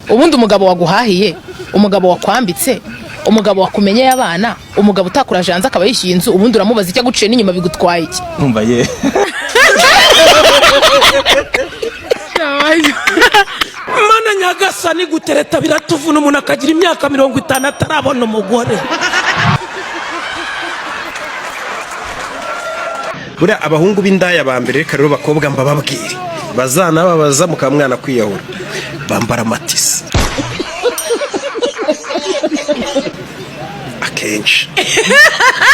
Ubundi umugabo waguhahiye, umugabo wakwambitse, umugabo wakumenyeye abana, umugabo utakuraje hanze akaba yishyuye inzu, ubundi uramubaza icyo aguciye n'inyuma, bigutwaye iki? Umva ye. Mana nyagasani, gutereta biratuvuna, umuntu akagira imyaka 50 atarabona umugore. Buriya abahungu b'indaya ba mbere, reka rero bakobwa mbababwire, bazanababaza mukaba mwana kwiyahura, bambara amatisi akenshi,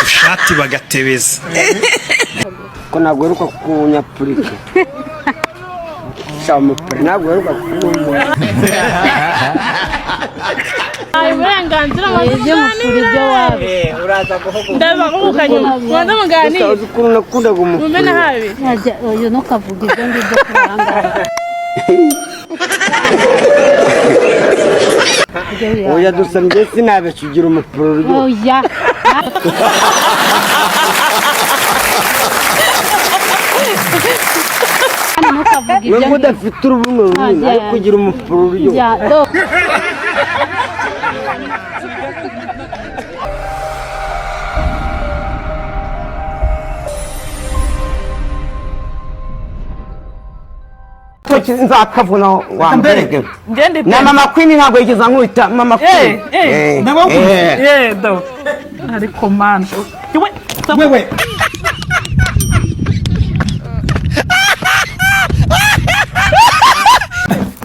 ushati bagatebeza. Ko ntabwo uheruka kunyapurika shamupure, ntabwo uheruka kunywa. Uburenganzira ibyo waba. Ndaza nyuma mubanze muganire. Uzi ukuntu nakundaga umupira? Mumena habi. Uyu ntukavuga ibyo ngibyo kurangara. Oya, dusa njye sinabeshya, ugira umupira uryoshye. Oya. Hano ntukavuge ibyo Nubwo ngibyo. udafite urubuno runini, ariko ugira umupira uryoshye. Jya, do. Nzakavuna wa mbere Ngende. Na mama Queen ntabwo yigeze ankubita mama Queen. Eh, do. Ariko mana. Wewe. Wewe.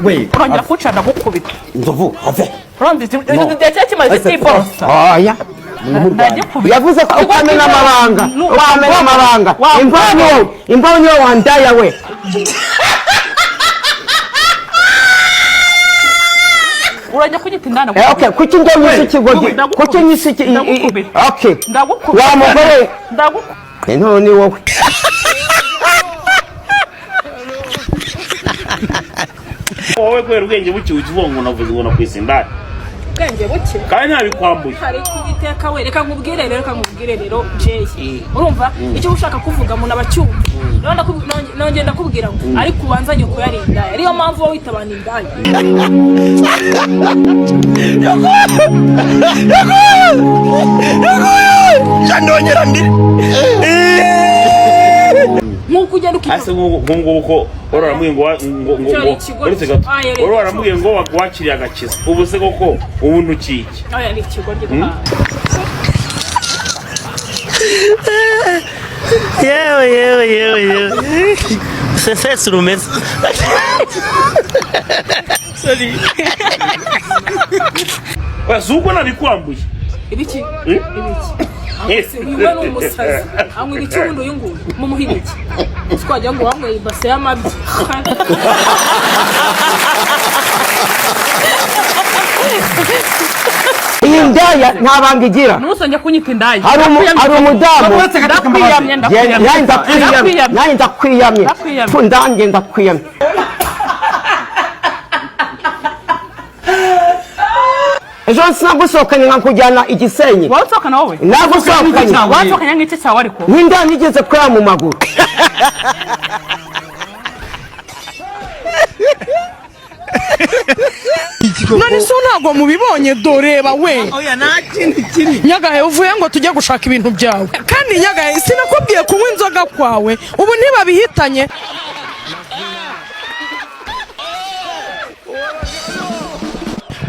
We. Urongera kunca ndagukubita. Nzovu have. Urumva igihe cyari kimaze cyiborosa. Oya. Ndagikubita. Yavuze ko ukamena amabanga, wamena amabanga. Imvaho, imvaho niyo wandaya we. Urajya kunyita indana. Okay, kuki njye nyise ikigoryi? Kuki nyise iki? Ndagukubita. Okay. Ndagukubita. Wa mugore. Ndagukubita. None ni wowe. Wowe kubera ubwenge buke ujya uvuga ngo navuze ngo nakwise indaya. Ubwenge buke. Kandi ntabikwambuye. Ariko Uwiteka we, reka nkubwire rero, reka nkubwire rero Jay, urumva icyo ushaka kuvuga umuntu aba acyumva. Rero nongeye ndakubwira ngo ariko ubanza nyoko yari indaya, ariyo mpamvu wowe wita abantu indaya. Ndongera ndire. Nk'uko ugenda ukita. Ase nk'ubu ngubu ko wari waramubwiye ngo ngo Cyo ngo ikigo. uretse gato. Aya, Wari waramubwiye ngo wakiriye agakiza, ubu se koko ubu ntukiki? Aya ni ikigo ry'Imana. Yewe yewe yewe yewe, sesesi rumeze. Oya, si ubwo nabikwambuye. Ibiki? Eh? Ibiki? Uyu we ni umusazi, anywa ibiki? Ubundi uyu nguyu mumuha ibiki? Twagira ngo wanyweye ibase y'amabyi. Iyi ndaya nta banga igira. Ntuzongere kunyita indaya. Hari umudamu. Ndakwiyamye, ndakwiyamye. Nanjye ndakwiyamye, nanjye ndakwiyamye. Ndakwiyamye. Pfu, ndanjye ndakwiyamye. Ejo sinagusohokanye nkakujyana igisenyi? Wowe usohokana wowe. Nagusohokanye. Wasohokanye nk'iki cyawe ariko. N'inda nigeze kureba mu maguru. None se ntabwo mubibonye? Doreba we. Oya, nta kindi kiri. Nyagahe, uvuye ngo tujye gushaka ibintu byawe, kandi Nyagahe sinakubwiye kunywa inzoga kwawe, ubu ntibabihitanye.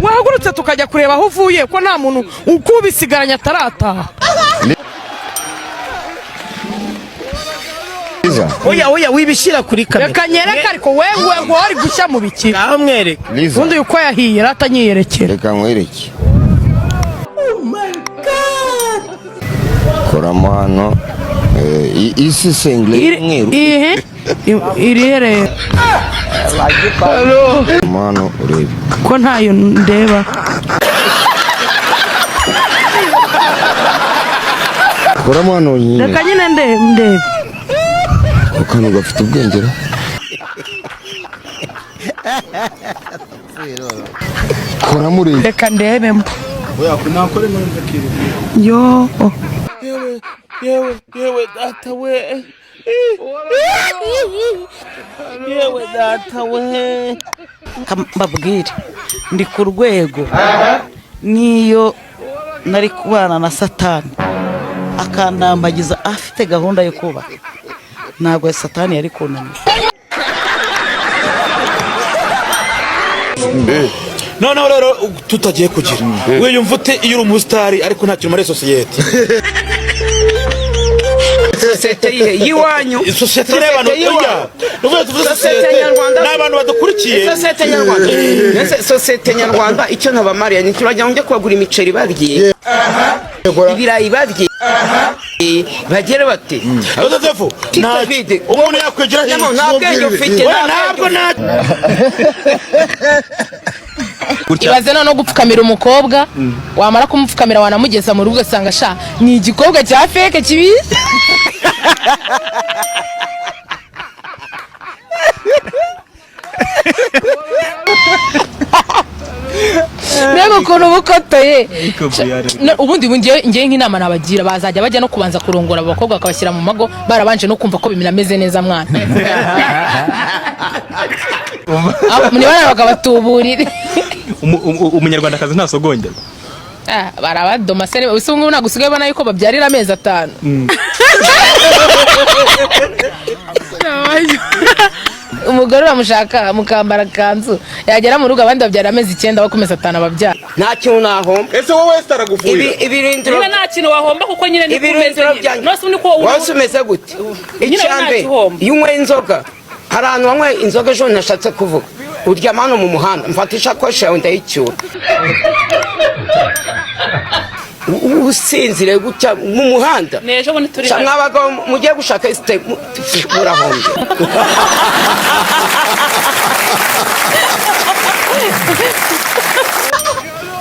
Wahagurutse tukajya kureba aho uvuye, ko nta muntu ukubisigaranye atarataha. Oya oya, wibishyira kuri kamera. Reka nyereke, ariko wewe ngo wari gushya mu biki? Ngaho mwereke. Ubundi uko yahiye ratanyiyerekera. Reka nkwereke. Koramo hano, isi sengire y'umweru. Ihe irihereye. Koramo hano urebe. Ko ntayo ndeba? Koramo hano nyine. Reka nyine ndebe. Ako kantu gafite ubwenge ra. Koramo urebe. Reka ndebemo yo. Yewe yewe yewe data we, yewe data we. Mbabwire, Ndi ku rwego niyo nari kubana na Satani akandambagiza afite gahunda yo kubaka, ntabwo Satani yari kunanira. Noneho rero tutagiye kugira wiyumva ute iyo uri umusitari ariko nta kintu muri sosiyete? Sosiyete yihe? Y'iwanyu? Sosiyete y'abantu. Sosiyete Oya, nuvuga tuvuze Sosiyete sosiyete nyarwanda. ni abantu badukurikiye. Sosiyete nyarwanda. Ese sosiyete nyarwanda icyo ntabamariye ni turagira ngo njye kubagura imiceri barye, ibirayi barye, bagere bate? Joseph, nta umuntu yakwigira Nta nta bwenge ufite. Oya, Nta ntabwo bwenge. Nta Ibaze noneho gupfukamira umukobwa, wamara kumupfukamira wanamugeza mu rugo ugasanga sha ni igikobwa cya fake kibi. Mbega ukuntu uba ukotoye! Ubundi ngewe nk'inama nabagira, bazajya bajya no kubanza kurongora abo bakobwa bakabashyira mu mago barabanje no kumva ko bimeze neza mwana. Niba bakabatuburire. Umunyarwandakazi ntasogongera. Ah, barabadoma se? Niba ubu ngubu ntabwo usigaye ubona yuko babyarira amezi 5. Umugore uramushaka mukambara akanzu, yagera mu rugo abandi babyara amezi 9, we ku mezi 5 ababyara. Nta kintu nahomba. Ese wowe wese aragufuhira? Ibirindiro. Niba nta kintu wahomba, kuko nyine niko umeze. Ibirindiro Nyine byanjye. nose niko. Wese umeze gute? Nyine Icya nta mbere, gihombo. iyo unyweye inzoga, hari ahantu wanyweye inzoga ejo ntashatse kuvuga, uryama hano mu muhanda, mfata ishakoshi yawe ndayicyura. Usinzire gutya mu muhanda. Ni ejo bundi turi Sha, hano. mwabagabo mugiye gushaka isite murahombye.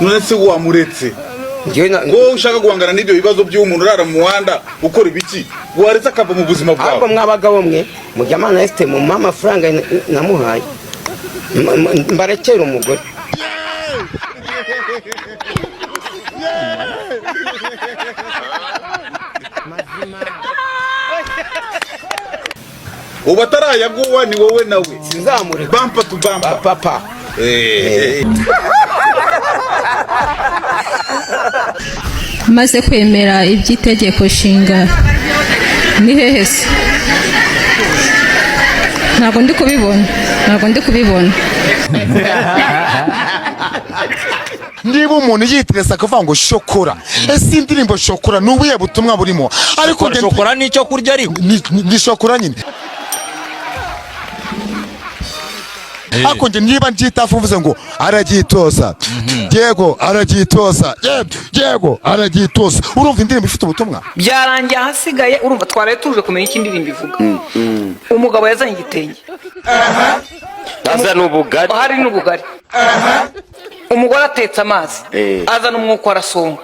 None se wamuretse? Wowe ushaka guhangana n'ibyo bibazo by'umuntu urara mu muhanda ukora ibiki, waretse akava mu buzima Ahubwo bwawe? mwabagabo mwe mujya mana esite mumuhe amafaranga namuhaye, mbarekere umugore. Ubu atarayaguha ni wowe nawe. Sinzamureka. Bampa tu bampa. Papa. Maze kwemera iby'itegeko nshinga ni hehe se? Ntabwo ndi kubibona, ntabwo ndi kubibona. Niba umuntu yiteresa akavuga ngo shokora, ese indirimbo shokora ni ubuhe butumwa burimo? Ariko Shokora ni icyo kurya, ariko ni shokora nyine. Ariko njye niba ndyitafu mvuze ngo araryitoza, yego araryitoza, yego araryitoza, urumva indirimbo ifite ubutumwa? Byarangiye ahasigaye urumva twaraye tuje kumenya icyo indirimbo ivuga. Umugabo yazanye igitenge. Azana ubugari. Hari n'ubugari. Umugore atetse amazi, azana umwuko arasonga,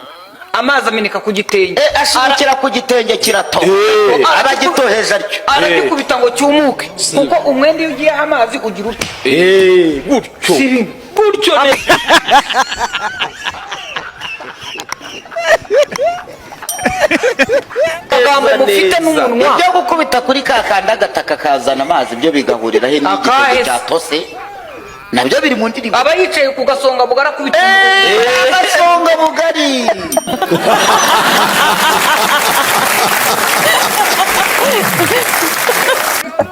amazi ameneka ku gitenge. Ashimukira ku gitenge kiratoha, aragitoheje atyo. Aragikubita ngo cyumuke, kuko umwenda iyo ugiyeho amazi ugira utyo. Gutyo. Si bimwe? Gutyo. Amagambo mufite n'umunwa. Ibyo gukubita kuri ka kandi agataka kazana amazi, ibyo bigahuriraho n'igitenge Akahese. cyatose, nabyo biri mu ndirimbo. Aba yicaye ku gasonga bugari akubita. Agasonga bugari.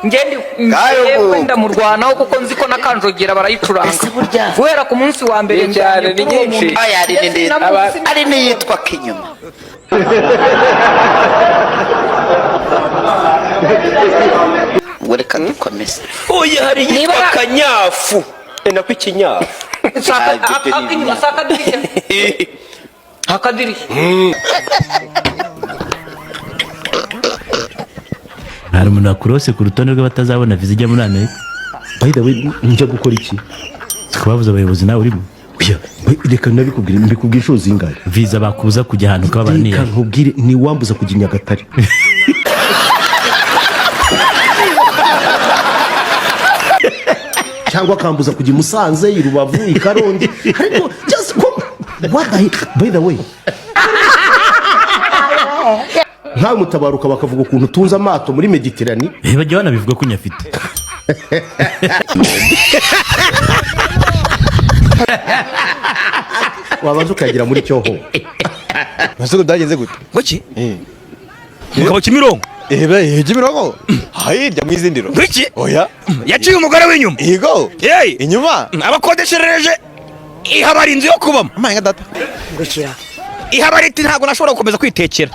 Ngende njyewe ndamurwanaho kuko nzi ko nakanjogera barayicuranga guhera ku munsi wa mbere. Ni cyane, Njyanye ni kuri uwo nyinshi. muntu. Aya, ari Ndetse na munsi. ari n'iyitwa kinyuma. Ubwo reka dukomeze. Oya, hari iyitwa kanyafu, nako ikinyafu. Akinyuma si akadirishya? Akadirishya. Hari umuntu wakurose ku rutonde rw'abatazabona viza ijya muri Amerika. By the way, njya gukora iki? Tukababuza abayobozi, nawe urimo. Oya, reka nabikubwire, mbikubwire inshuro zingahe? Viza bakubuza kujya ahantu ukababara. Reka Niyo nkubwire, ntiwambuza kujya i Nyagatare. Cyangwa akambuza kujya i Musanze, i Rubavu, i Karongi, ariko just ko what the heck? By the way, nkawe mutabaruka bakavuga ukuntu utunze amato muri Mediterane. Bajya banabivuga ko nyafite. Wabanza ukayagira muri cyoho. Ese byagenze gute? Kuki? Mugabo Kimironko. Eh, Kimironko. Hirya mu izindiro. Kuki? Oya. Yaciye umugore w'inyuma. Yego. Yeyi. Inyuma. Abakodeshereje ihabara inzu yo kubamo. Amaye data. Gukira. Ihabara iti ntabwo nashobora gukomeza kwitekera.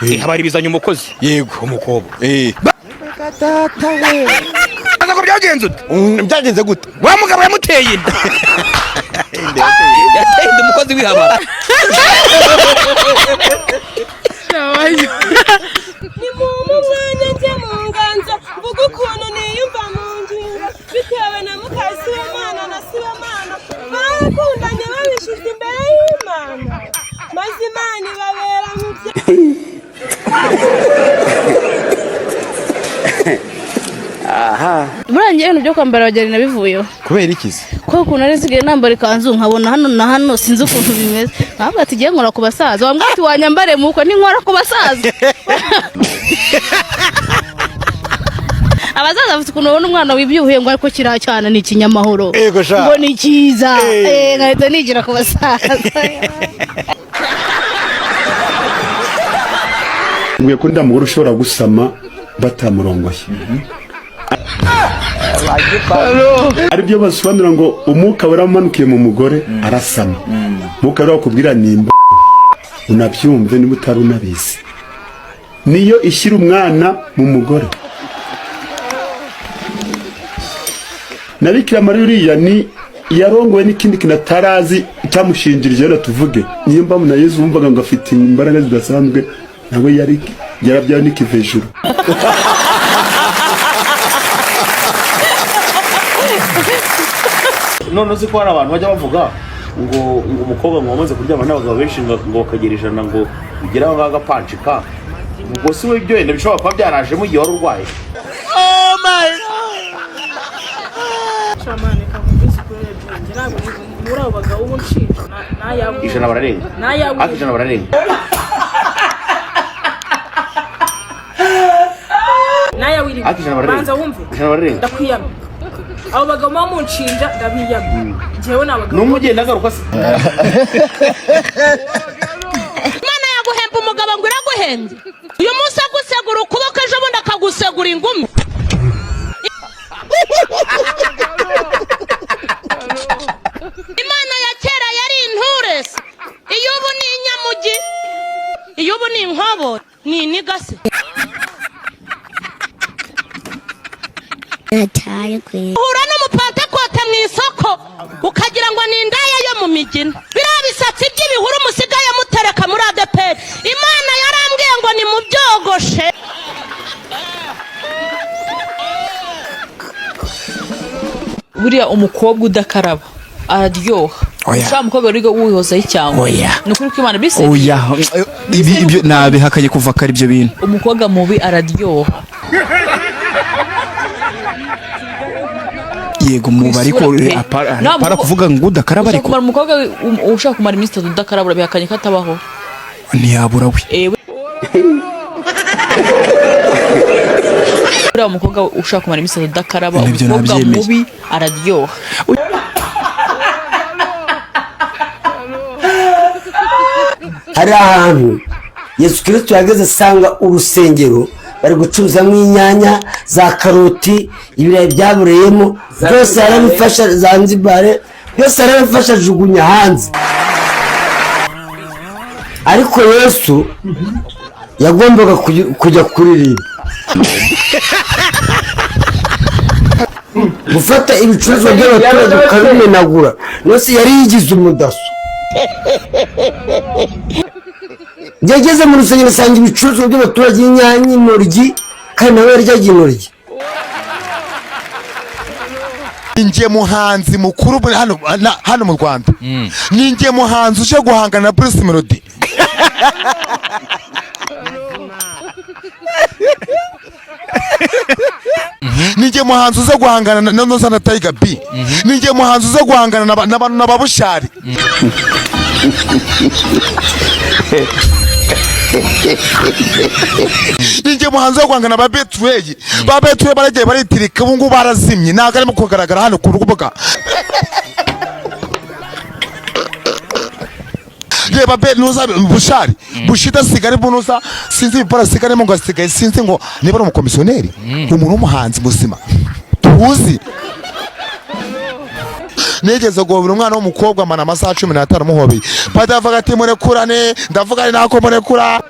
Ihabara ibizanye umukozi. Yego. Umukobwa. Eh. Data we. Aza ko byagenze ute? Byagenze gute? Wa mugabo yamuteye inda. Yateye inda umukozi w'ihabara. Ni mu mwanya njye mu nganzo mvuga ukuntu niyumva mu ngingo bitewe na Mukasibamana na Sibamana barakundanye babishyize imbere y'Imana, maze Imana ibabera mu byo. Aha. Buriya njyewe ibintu byo kwambara abageni nabivuyeho. Kubera iki se? Kuko ukuntu nari nsigaye nambara ikanzu nkabona hano na hano sinzi ukuntu bimeze, ntabwo ati ngiye nkora ku basaza, wambwira ati wanyambare muko ninkora ku basaza. Abazaza bafite ukuntu babona umwana wibyibuhiye ngo ariko kiriya cyana ni ikinyamahoro. Yego sha. Ngo ni cyiza. Eh. Eh, nkahita nigira ku basaza. Nkwiye ko nda mugore ushobora gusama batamurongoye, aribyo basobanura ngo umwuka waramanukiye mu mugore arasama. Umwuka rero wakubwira nimba unabyumve, niba utari unabizi, niyo ishyira umwana mu mugore. Na Bikira Mariya uriya ni yarongowe n'ikindi kintu atarazi cyamushinjirije. Rero tuvuge niyo mpamvu na Yesu wumvaga ngo afite imbaraga zidasanzwe, nawe yari yarabyawe n'ikivejuru. None uzi ko hari abantu bajya bavuga ngo umukobwa ngo wamaze kuryama n'abagabo benshi ngo bakagera 100 ngo ugere aho ngaho agapancika, ubwo si we ibyo wenda bishobora kuba byarajemo igihe wari urwaye. Oh my. Shamane kakubwiza ukuri njye ntabwo muri abo bagabo ubu nshinja n'ayawe. 100 bararenga. N'ayawe. Hafi 100 bararenga. N'ayawe iri. Hafi 100 bararenga. Banza wumve. 100 bararenga. Ndakwiyama. Abo bagabo muba munshinja ndabiyama. Njyewe ni abagabo. N'umwe ugenda agaruka se. Imana yaguhemba umugabo ngo iraguhembye. Uyu munsi agusegura ukuboko, ejo bundi akagusegura ingumi. Imana ya kera yari inturesi, iyo ubu ni inyamugi, iyo ubu ni inkobo, ni inigase. Uhura n'umupantekote mu isoko ukagira ngo ni indaya yo mu migina. Biriya bisatsi by'ibihuru musigaye mutereka muri ADEPR, Imana yarambwiye ngo ni mubyogoshe. Buriya umukobwa udakaraba araryoha. Oya. Ushaka umukobwa uri wihozaho icyangwe. Oya. Ni ukuri kw'Imana bise. Oya, ibyo nabihakanye kuva kare ibyo bintu. Umukobwa mubi araryoha. Yego mubi, ariko Isura pe. apara kuvuga ngo udakaraba Ushaka ariko kumara umukobwa ushaka kumara iminsi 3 udakaraba urabihakanye ko atabaho. Ntiyabura we. Ewe. Buriya umukobwa ushaka kumara iminsi 3 udakaraba, Nibyo umukobwa nabyemeye. mubi araryoha. Hari ahantu Yesu Kirisito yageze asanga urusengero bari gucuruzamo inyanya za karoti, ibirayi byaboreyemo byose yarabifasha, Zanzibare byose yarabifasha ajugunya hanze. Ariko Yesu yagombaga kujya kuririmba, gufata ibicuruzwa by'abaturage ukabimenagura. Yose yari yigize umudaso. Yageze mu rusengero asanga ibicuruzwa by'abaturage, inyanya, intoryi, kandi nawe yaryaga intoryi. Ninjye muhanzi mukuru muri hano mu Rwanda. Ninjye muhanzi uje guhangana na Bruce Melody. Ninjye muhanzi uza guhangana na Noza na Tiger B. Ninjye muhanzi uza guhangana na ba Bushari. Ninjye muhanzi wo guhangana ba Betway. Ba Betway baragiye baritirika, ubu ngubu barazimye, ntabwo arimo kugaragara hano ku rubuga. Reba be nuza bushari bushita sigari bunuza, sinzi ibipara sigarimo ngo asigaye, sinzi ngo niba ari umukomisiyoneri, umuntu w'umuhanzi muzima tuzi. Nigeze guhobera umwana w'umukobwa amana amasaha 15 muhobeye, padiri avuga ati murekurane, ndavuga ari nako murekura.